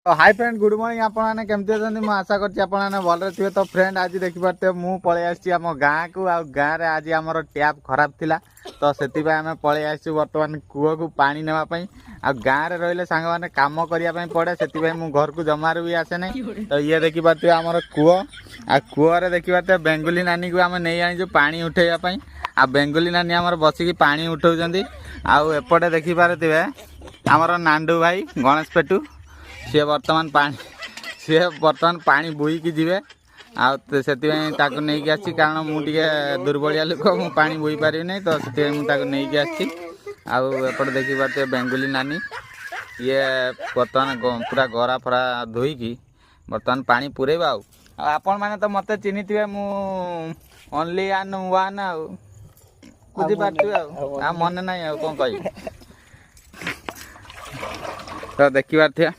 High friend, good morning. ଆପଣମାନେ କେମିତି ଅଛନ୍ତି? ମୁଁ ଆଶା କରୁଛି ଆପଣମାନେ ଭଲରେ ଥିବେ। ତ ଫ୍ରେଣ୍ଡ, ଆଜି ଦେଖିପାରୁଥିବେ ମୁଁ ପଳେଇ ଆସିଛି ଆମ ଗାଁକୁ। ଆଉ ଗାଁରେ ଆଜି ଆମର ଟ୍ୟାପ୍ ଖରାପ ଥିଲା, ତ ସେଥିପାଇଁ ଆମେ ପଳେଇ ଆସିଛୁ ବର୍ତ୍ତମାନ କୂଅକୁ ପାଣି ନେବା ପାଇଁ। ଆଉ ଗାଁରେ ରହିଲେ ସାଙ୍ଗମାନେ କାମ କରିବା ପାଇଁ ପଡ଼େ, ସେଥିପାଇଁ ମୁଁ ଘରକୁ ଜମାରୁ ବି ଆସେ ନାହିଁ। ତ ଇଏ ଦେଖିପାରୁଥିବେ ଆମର କୂଅ। ଆଉ କୂଅରେ ଦେଖିପାରୁଥିବେ ବେଙ୍ଗୁଲି ନାନୀକୁ ଆମେ ନେଇ ଆଣିଛୁ ପାଣି ଉଠେଇବା ପାଇଁ। ଆଉ ବେଙ୍ଗୁଲି ନାନୀ ଆମର ବସିକି ପାଣି ଉଠଉଛନ୍ତି। ଆଉ ଏପଟେ ଦେଖିପାରୁଥିବେ ଆମର ନାଣ୍ଡୁ ଭାଇ ଗଣେଶ ପେଟୁ, ସିଏ ବର୍ତ୍ତମାନ ପାଣି ବୋହିକି ଯିବେ। ଆଉ ସେଥିପାଇଁ ତାକୁ ନେଇକି ଆସିଛି, କାରଣ ମୁଁ ଟିକେ ଦୁର୍ବଳିଆ ଲୋକ, ମୁଁ ପାଣି ବୋହି ପାରିବି ନାହିଁ। ତ ସେଥିପାଇଁ ମୁଁ ତାକୁ ନେଇକି ଆସିଛି। ଆଉ ଏପଟେ ଦେଖିପାରୁଥିବେ ବେଙ୍ଗୁଲି ନାନୀ, ଇଏ ବର୍ତ୍ତମାନ ପୁରା ଗରା ଫରା ଧୋଇକି ବର୍ତ୍ତମାନ ପାଣି ପୁରେଇବା। ଆଉ ଆଉ ଆପଣମାନେ ତ ମୋତେ ଚିହ୍ନିଥିବେ, ମୁଁ ଓନ୍ଲି ଆଣ୍ଡ ୱାନ୍, ଆଉ ବୁଝିପାରୁଥିବେ। ଆଉ ଆଉ ମନେ ନାହିଁ, ଆଉ କ'ଣ କହିବି? ତ ଦେଖିପାରୁଥିବେ।